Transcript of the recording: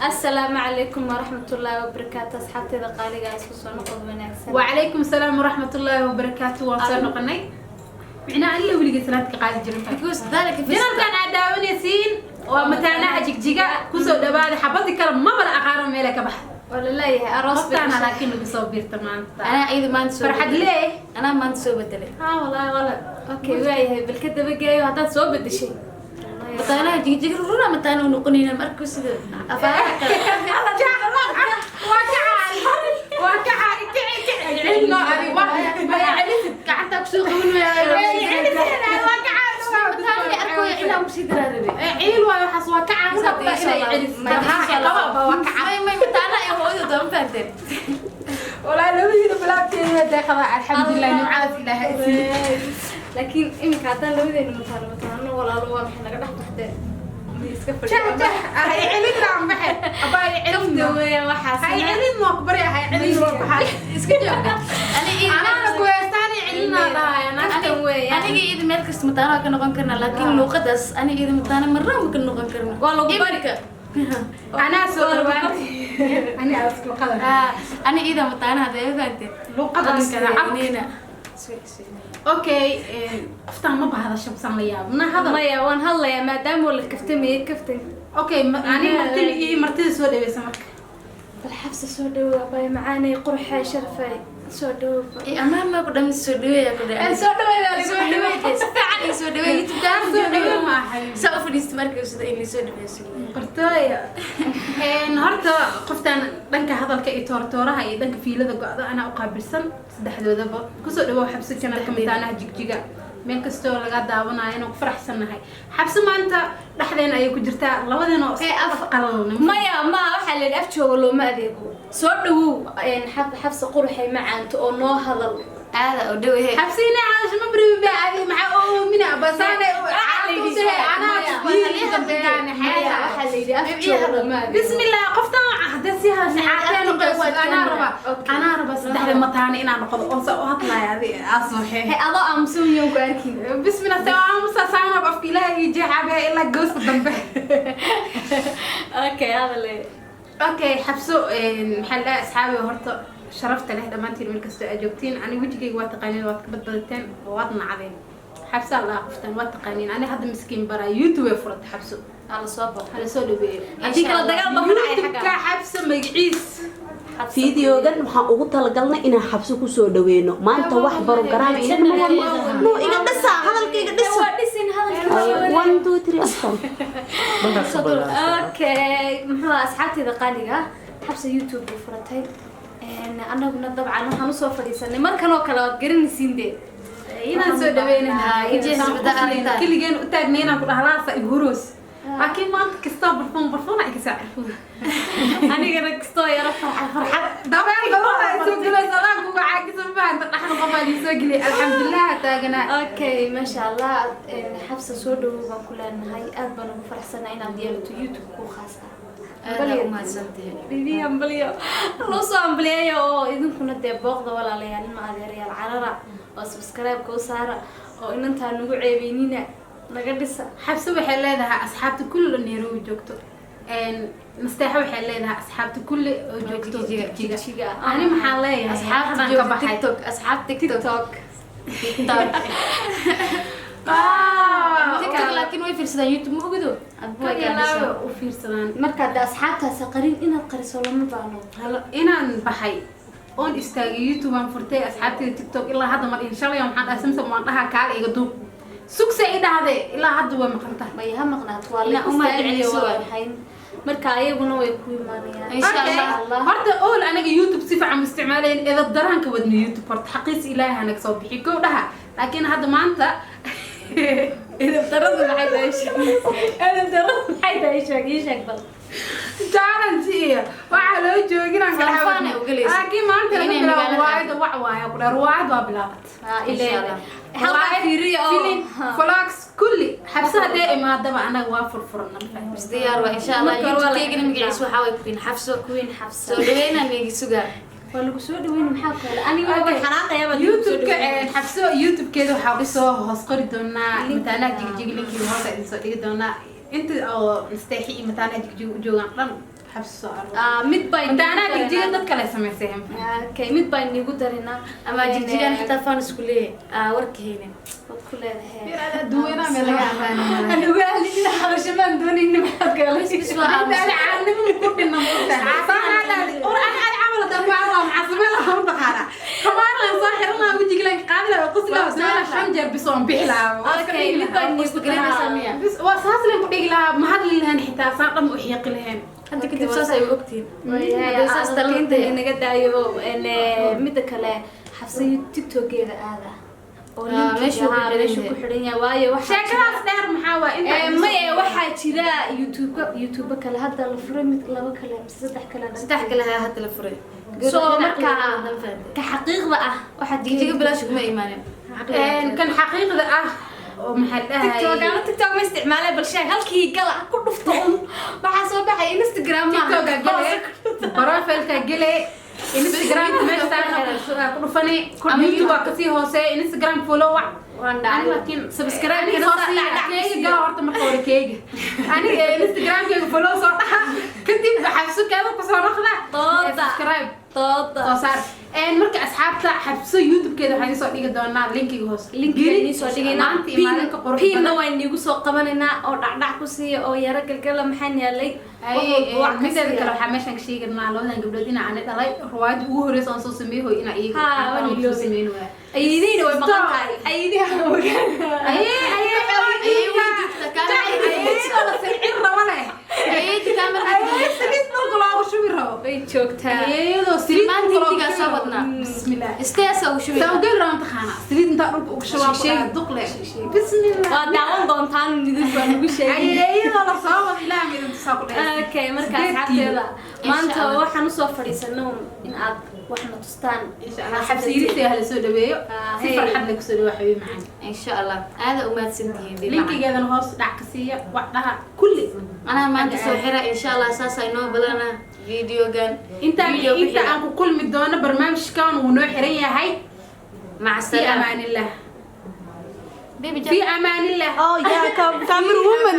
Asalaamu calaykum waraxmatullaahi wabarakaatu, asxaabteeda qaaliga, isku soo noqod wanaagsan. وعليكم السلام ورحمة الله وبركاته. Waan soo noqonay micnaha alla weligay salaadka qaadi jirin. Because dalka Channelkan aad daawanaysiin waa Mataanaha Jigjiga. Kusoo dhawaada. Xabadii kale maba la aqaano meela ka baxa. Waa la leeyahay aroos bay qoftaana gashay. Laakiin nagu soo biirta maanta. Anaa iyada maanta soo farxad bedelay. lee. Anaa maanta soo bedelay. Haa, wallaahi wala okay waayahay, bal ka dabageeyo haddaad soo bedeshay. Mataanaha Jigjiga runa mataana u noqonayna markuu sida afaaraha kale. Waa ka caari, waa ka caari. Kici kici, celino adi wa maya celisid. Gacanta kusoo qaban maayo. Waa ka caari. Mataana arkooyo inaan kusii daraarabay. Ciil waayo waxaas, waa ka caari inay celisid. Qaba waa ka caari. May may, mataana iyo hooyada doon fahanteen. Walaa labadiina bilaabteeda deeqada, alxamdulilah, nimcadaas Ilaahay isiiye. Laakiin iminka haddaan labadeena mataano mataano walaalo, waa maxay naga dhex baxdee? Ma iska jah fadhiya? Jah, hay celin aan baxe abaa, hay celin. Kafta weeyaan waxaas. Hay celin, waa ku barya, hay celin, waa baxay. Iska joogda ani. Anaana ku heestaan celinaa dhahay. Kaftan weeyaan. Aniga iyada meel kasta mataana waa ka noqon karnaa, laakiin luuqadaas aniga iyada mataana marna ma ka noqon karno. Waa lagu bari. Iminka. Anaa soo dhawaan ani aas luqada. Ah, ani iyada mataana hadda fahanteen. Luqada ninkana cab. Nina. Okay, qoftaan ma bahadasho basaan la yaab na hadal. Maya, waan hadlayaa maadaama la kaftamayay kaftan. Okay, ani martida iyo martida soo dhaweysa marka. Bal Xabsa soo dhawow, abay macaanay, qurxay, sharfay, soo dhawow. Amaan ma ku dhamin, soo dhaweeya ku dhamin. Soo dhaweeda. Soo dhaweey, si fiican ii soo dhaweey. YouTube-ka soo dhaweey ma ahay. Saa u fadhiista markii sida in soo dhaweyso. Qortooya. Horta qoftaan dhanka hadalka iyo toortooraha iyo dhanka fiilada go-da anaa u qaabilsan saddexdoodaba. Kusoo dhawow Xabsi channelka Mataanaha Jigjiga, meel kastoo laga daawanayo inaan ku faraxsannahay. Xabsi maanta dhexdeena ayay ku jirtaa, labadeena oo af qalalnimo. Maya, ma waxaa la yidhi af jooga looma adeego. Soo dhawow Xabsa quruxay macaanto oo noo hadal. Aada oo dhawehe. Xabsi inay hadasho ma baribi ba adi maxaa oo mina basaane. Maya, waxaa la yidhi af jooga looma adeego. Bismillah, qoftan hadda si hadasha caateen noqoyso. Anaa raba, anaa raba saddexda mataane inaan noqdo oo sa u hadlaya adi aasooxe. He, adoo aamusan yoon ku arkin. Bismillah, se aamusa saanab afka Ilaaha iyo jeexabe ilaa gooska dambe. Okay, hadale. Okay, Xabso, maxaa la dhahay, asxaabi horta sharafta leh dhammaantiin meel kastoo aad joogtiin, ani wejigayga waa taqaaniin, waad ka badbadateen oo waad nacdeen. Xabsa la qoftan waa taqaaniin. Ani hadda miskiin baraa YouTube ay furatay Xabso. Ala soo boqo. Hala soo dhaweeyo. Haddii kala dagaal ba ka dhacay YouTube-ka xagga. Xabso magaciis. Fiideogan waxaan ugu talagalnay inaan Xabso kusoo dhaweyno maanta. Wax program idan ma wadno. Iga dhisa hadalka, iga dhisa. Waa dhisin hadalka. One, two, three, action. Okay, muxuu ahaa, asxaabteeda qaaliga ah, Xabsa YouTube bay furatay. Annaguna dabcan waxaan usoo fadhiisanay markan oo kale waad garanaysiin dee. Inaan soo Dhaweynayna. Keligeen u taagnay inaan ku dhahlaasa ihuroos, laakiin maanta kastoo barfuun barfuun ay kasoo carfuun. Anigana kastoo yaro farxad farxad. Dabeel badan ay soo gelaysa, adaan kuga caagisa ma fahanta, dhaxda qofaa ii soo geliyay, alxamdulilah taaganaa. Okay, maasha Allah, Xabsa soo dhawow baan ku leenahay. Aad baan ugu faraxsanaa inaad yeelato YouTube kuu khaas ah. Aada u mahadsantahay. Bibi, hambalyo loo soo hambaliyeeyo oo idinkuna dee booqda, walaalayaal, ilma adeerayaal, carara oo subscribe-ka u saara oo inantaa nagu ceebeynina, naga dhisa. Xabse waxay leedahay asxaabta kulli oo Nairobi joogto. Nasteexo waxay leedahay asxaabta kulli oo joogto Jigjiga. Jigjiga. Jigjiga. Ani maxaan leeyahay? Asxaabta Hadan ka joogta baxay. TikTok, asxaabta TikTok. TikTok. TikTok. Ah, TikTok, laakiin way fiirsadaan YouTube, ma ogido adba way kaa Kaliya dhisan. U fiirsadaan. Marka de asxaabtaasi qarin, inaad qariso lama baahno. Halo, inaan baxay oon istaagay YouTube aan furtay, asxaabtayda TikTok ilaa hadda ma dhihin. Shalay waxaan dhahay Samsam, waan dhahaa kaale iga duub, sugsa i dhahde, ilaa hadda waa maqan tahay. May, ha maqnaato, waa la Inaa u mahadceliso istaagayo, waa waay. Waxayn marka ayaguna way ku imaanayaan. Insha Okay. Allah. Horta ool anaga YouTube si fiican u isticmaalayn, edab daraanka wadna YouTube horta xaqiis Ilaahay hanaga soo bixi kow dhaha, laakiin hadda maanta Edab daradu maxay tahay? Edab daradu maxay tahay? Sheeg, ii sheeg bal. Challenge iyo waxaa loo joogin aan kala Faanfaan ay u galaysa. Laakiin maanta laga Inay bilaabo magaalada ruwaayada wac waaye ku dhaha, ruwaayad waa bilaabat. Insha Allah. Halkaa fiiriya oo Filin, vlogs kulli Xabsa haddee imaadaba anaga waa furfurana. Bas diyaar waa, insha Allah. Marka hore waa la YouTube-keygana magaciisa waxaa waay Queen Xafso. Queen Xafsa. Soo dhaweynaa neegi sugaa. Waa lagu soo dhaweyn, maxaa kale aniga waa xanaaqaya baa lagu soo YouTube-ka dhaweyn. Xabso YouTube-keeda waxaa kusoo hoos qori doonaa Link. Mataanaha Jigjig, linkii hoos idin soo dhigi doonaa. Inta oo nasteexi iyo mataanaha Jigjiga u joogaan dhan Xabsi soo aro. Ah, mid baa Mataanaha Jigjiga dad kale samaysay. Okay, mid baan nigu darinaa. Ama Jigjigan xitaa faan isku leeyahay aa warka haynin. Waad ku leedahay. Duwanaa meel laga amaanaya. Anigu ahlina xabasho maan doonayni, maxaad galay? Bis waa aamus. Caanimo ku dhinan or ani ani camal haddaan ku carraa, maxaa sameen lahaa mataqaanaa? Kamaarlan soo xiran lahaa, wejiga laan qaadi lahaa, qosli lahaa, sameen lahaa shan jeer, bis waan bixi lahaa. Waa iska Okay, dhigi mid lahaa. baan nigu Garanaysaa darinaa. miya? Bis waa saas leen ku dhigi lahaa, ma hadli lahayn xitaa, saan dhan u xiiqi lahayn. Hadda kadib saas ay ogtihiin. Hadday saas Hadalka inta talantay. inaga daayo. Midda kale, Xabsa TikTokeeda aada oo Ah, linkiga meeshuu ku haa, xidhan meeshuu ku yahay. xidhan yahay, waayo waxaa Sheekadaas dheer maxaa waa inta maye, waxaa jira YouTube kale hadda la furay, mid laba kale mise saddex kale. Saddex kale ayaa hadda la furay. So marka ka xaqiiqda ah waxaad Jigjiga bilaash kuma imaanin. Kan xaqiiqda ah oo maxaa la TikTok dhahay? Ana TikTok ma isticmaalay, bal sheeg halkii gala ku dhufto un, waxaa soo baxay Instagram maaha. TikToka gele, profileka gele, Instagram meesha ku dhufani, YouTube waa kasii hooseeya, Instagram follow wac. Waan Ani dhacay. laakiin Subscribe aniga kana soo saa siiya, dhac dhac keega siiya. Gala horta marka hore keega, aniga Instagramkeyga follow soo dhaha, kadib Xabsukeeda kusoo noqda. Dooda. Subscribe Dooda. soo saar. Marka asxaabta, Xabso YouTube-keeda waxaan soo dhigi doonaa linkiga hoos. Linkiga idiin soo dhigaynaa. Maanta iyo maalinka qurux Pinna badan. waan iigu soo qabanaynaa oo dhacdhac ku siiya oo yaro galgala maxaan yaalay. Ay, wax walba wax ka mideeda siiya. Kale waxaa meeshan ka sheegi doonaa labadan gabdhood inaa ani dhalay, ruwaayadda ugu horeysa aan soo sameeyey hoy inaa iyaga Haa, waan aan soo iloobay. sameyn waaya. Ayeydayna way maqan tahay, ayeeydaha Aye, aye, Ayay way joogtaa, ayadoo la silcin rabo leh. Ayay kaamera. Ayay saliid dhulka loogu shubi rabo. Way joogtaa. Ayadoo saliid Maanta dhulka loogu hindigaa shubi soo rabo. wadnaa. Bismillah. Isteesa ugu shubay. Saa ugeyn rabo mataqaanaa, saliid intaa dhulka ugu shubaa ku dhaha duqle. Bismillah. Waa daawan doontaan, idinku waa nagu sheegay. Ayadoo la soo wado ilaah midin tusaa ku dhahay. Okay, marka 8 kiilo. asxaabteeda, maanta Insha Allah. waxaan usoo fadhiisanay in aad waxna tustaan. Insha Allah Xabsiirista hala soo dhaweeyo. Ah, Si hey. farxad leh kusoo dhaweeyo xabiib macaan. Insha Allah aada umahadsantihiin bimacaan. Linkigeedana hoos dhac ka siiya, wax dhaha kulli. Anaa maanta soo xira, insha Allah saas ay noo balana videogan. Inta Video ku inta xiga. aan ku kulmi doono barnaamijkan wuu noo xiran yahay. Maca Fi salaama. amaanillah. Baby. Fi amaanillah. Oh yeah, camera woman.